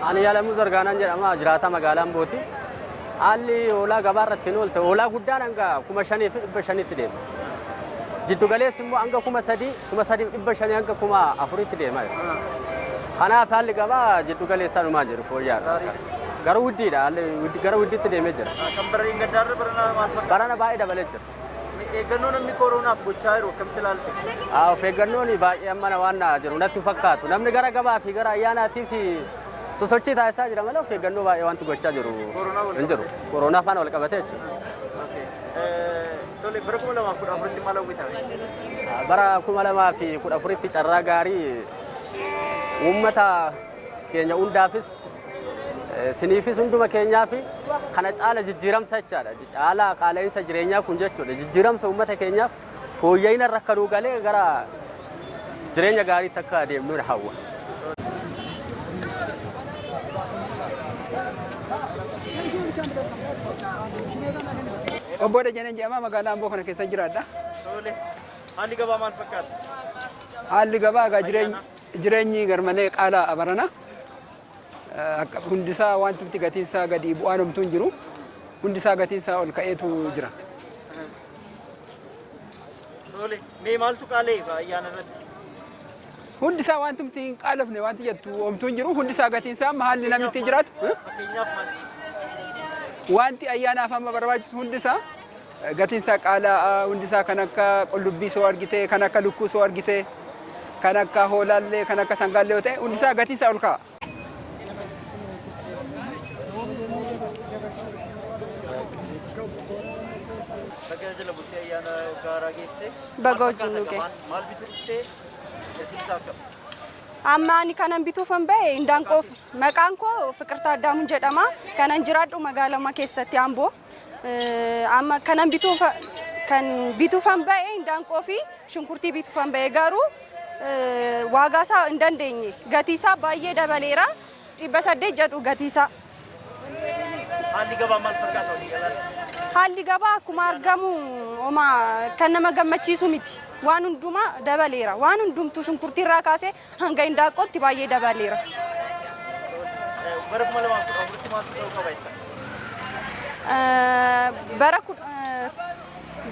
Ani Yaalamuu Zargaanaan jedhama, jiraataa magaalaa Ambooti. Haalli hoolaa gabaa irratti hin oolte, hoolaa guddaan hanga 5,500tti deema. Jiddu galeessi immoo hanga 3,000, 3,500 hanga 4,000tti deema jira. Kanaaf haalli gabaa jiddu galeessaa numaa jiru fooyya'aadha. Garuu widdiidha, haalli gara widdiitti deemee jira. Kan bara gaddaarra barana maal fakkaata? Barana baay'ee dabalee jira. Eeggannoo namni kooronaaf gochaa jiru akkamitti ilaalte? Of eeggannoon baay'ee ammana waan jiru natti fakkaatu. Namni gara gabaa fi gara ayyaanaatii fi sosochii taasisaa jira malee of eeggannoo baay'ee wanti gochaa jiru hin jiru. Koronaa faana wal qabatee jechuudha. Tole, bara 2014tti maal hawwita? Bara 2014tti carraa gaarii uummata keenya hundaafis, siniifis, hunduma keenyaaf kana caala jijjiiramsa jechaadha. Caala qaala'insa jireenyaa kun jechuudha. Jijjiiramsa uummata keenyaaf fooyya'ina irra akka nuu galee gara jireenya gaariitti akka adeemnu hawwa. Obbo Dajaneen jedhama, magaalaa Amboo kana keessa jiraadha. Tole, haalli gabaa maal fakkaata? Haalli gabaa egaa jireenyi garmalee qaalaa barana. Hundisaa wanti gatiinsaa gadi bu'aan homtuu hin jiru. Hundisaa gatiinsaa ol ka'eetu jira. Tole, mee maaltu qaala'e ayyaana irratti? Hundisaa wantumti hin qaalofne wanti jettu homtuu hin jiru. Hundisaa gatiinsaa amma haalli namni itti jiraatu. Fakkeenyaaf maal? Wanti ayyaanaaf amma barbaachisu hundisaa gatiinsaa qaalaa, hundisaa kan akka qullubbii soo argite, kan akka lukkuu soo argite, kan akka hoolaallee, kan akka sangaallee yoo ta'e hundisaa gatiinsaa ol ka'a. Baga jala bultii ayyaana gaaraa geesse. Baga wajjin nu ga'e. Maal bituu dhuftee? Gatiin isaa akkam? Amma ani kanan bituufan ba'e indaanqoof. Maqaan koo Fiqirtaa Addaamuun jedhama. Kanan jiraadhu magaalama keessatti, Amboo. Amma kanan bituuf kan bituufan ba'e indaanqoo fi shunkurtii bituufan ba'e, garuu waagaa isaa hin dandeenye. Gatii isaa baay'ee dabaleera. 800 jedhu gatii isaa. Haalli gabaa maal fakkaata walii galaan? Haalli gabaa akkuma argamu homaa kan nama gammachiisu miti. Waan hundumaa dabaleera. Waan hundumtuu shunkurtii irraa kaasee hanga indaaqqootti baay'ee dabaleera. Bara 2014tti maaltu ta'uu qaba jetta?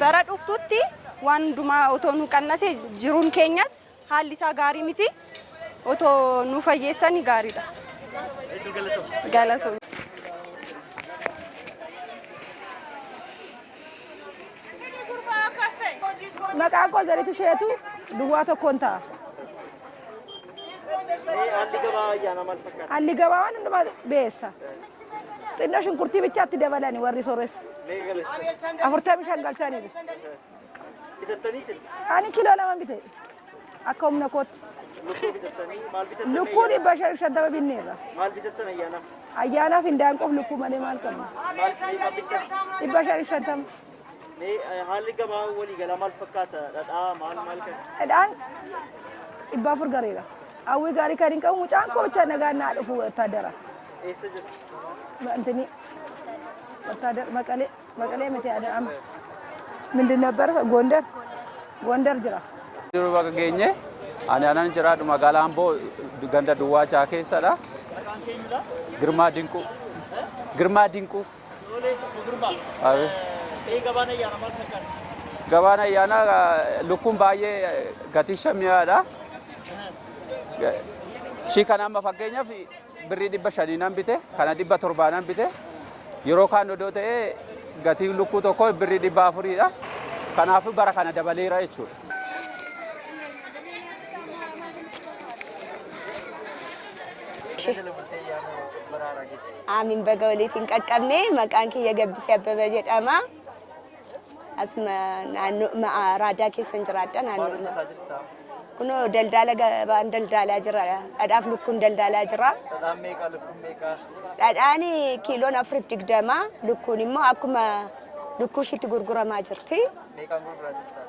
Bara dhuftutti waan hundumaa otoo nu qannase, jiruun keenyas haalli isaa gaarii miti. Otoo nu fayyeessani gaariidha. Hedduu galatoomna. Galatoomna. Maqaan koo Zaritu Isheetu, duwwaa tokkoon ta'a. Haalli gabaa ayyaanaa maal fakkaata? Haalli gabaa waan hundumaa beessa. Xinnoo shunkurtii bichaatti dabalani warri sooressa. Meeqa galcha? 45 galchaniiru. Bitattanii sin? Ani kiiloo 2 bite. Akka humna kootti. Lukkuu bitattanii maal bitattanii? Lukkuu 550 binneerra. Maal bitattan ayyaanaaf? Ayyaanaaf indaanqoof lukkuu malee maal qabna? Maal meeqa bittan? 550. Mee haalli gabaa waliigalaa maal fakkaata? Dhadhaa maal maal kan? Dhadhaan 400 gareera. Hawwii gaarii kan hin qabu mucaan koo bicha nagaan naa dhufu wattaadara. Eessa jirtu? Intini ወታደር መቀሌ፣ መቀሌ miti amma ምንድን ነበር? ጎንደር፣ ጎንደር jira. Jiru bakka geenye, ani anan jiraadhu magaalaa Amboo ganda Duwwaa 6 keessadha. Maqaan keenyudha? Girmaa Dinquu. Girmaa Dinquu. Tole, obbo Girmaa. Abe. Mee gabaan ayyaanaa maal fakkaata? Gabaan ayyaanaa lukkuun baay'ee gatii shamiyaadha. Ishii kana amma fakkeenyaaf birrii 500nan bite, kana 700nan bite. Yeroo kaan odoo ta'ee gatiin lukkuu tokko birrii 400dha. Kanaafuu bara kana dabaleera jechuudha. Jala bultii ayyaana baraaraa geesse. Aamin, baga walitti hin qaqqabne. Maqaan kiyya Gabbisee Abbabee jedhama. Asuma naannoo Raadaa keessan jiraadha Maal naannoo. hojjetaa jirta? Kunoo daldala gabaan daldalaa jira. Dhadhaaf lukkuun daldalaa jira. Dhadhaan meeqa, lukkuun meeqa? Dhadhaan kiiloon 420, lukkuun immoo akkuma lukkuu ishiitti gurguramaa jirti. Meeqaan gurguraa jirta?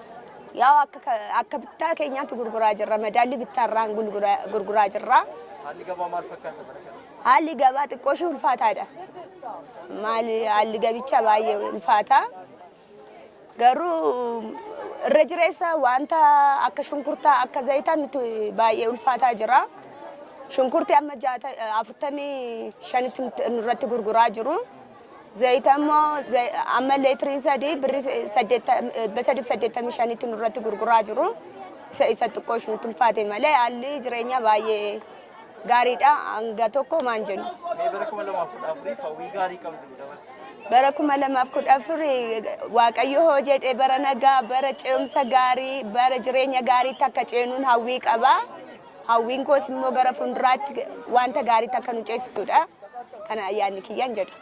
Yaa akka bittaa keenyaatti gurguraa jirra. Madaalli bittaarraan gurguraa jirra. Haalli gabaa maal fakkaata bara kana? Haalli gabaa xiqqoo ishee ulfaataadha. Maali, haalli gabicha baay'ee ulfaata. Garuu irra jireessa wanta akka shunkurtaa, akka zayitaa nuti baay'ee ulfaataa jira. Shunkurtii amma 45tti nurratti gurguraa jiru. Zayita immoo amma leetirii 3 birrii 385tti nurratti gurguraa jiru. Isa xiqqoo ishinutti ulfaate malee haalli jireenyaa baay'ee gaariidha. Hanga tokko maan jennu. Mee bara 2014 hawwii gaarii qabdu dabarsi. Bara 2014 Waaqayyo hoo jedhe bara nagaa, bara ce'umsa gaarii, bara jireenya gaariitti akka ceenuun hawwii qaba. Hawwiin koos immoo gara fuulduraatti wanta gaariitti akka nu ceesisudha. Kana ayyaanni kiyyaan jedhu.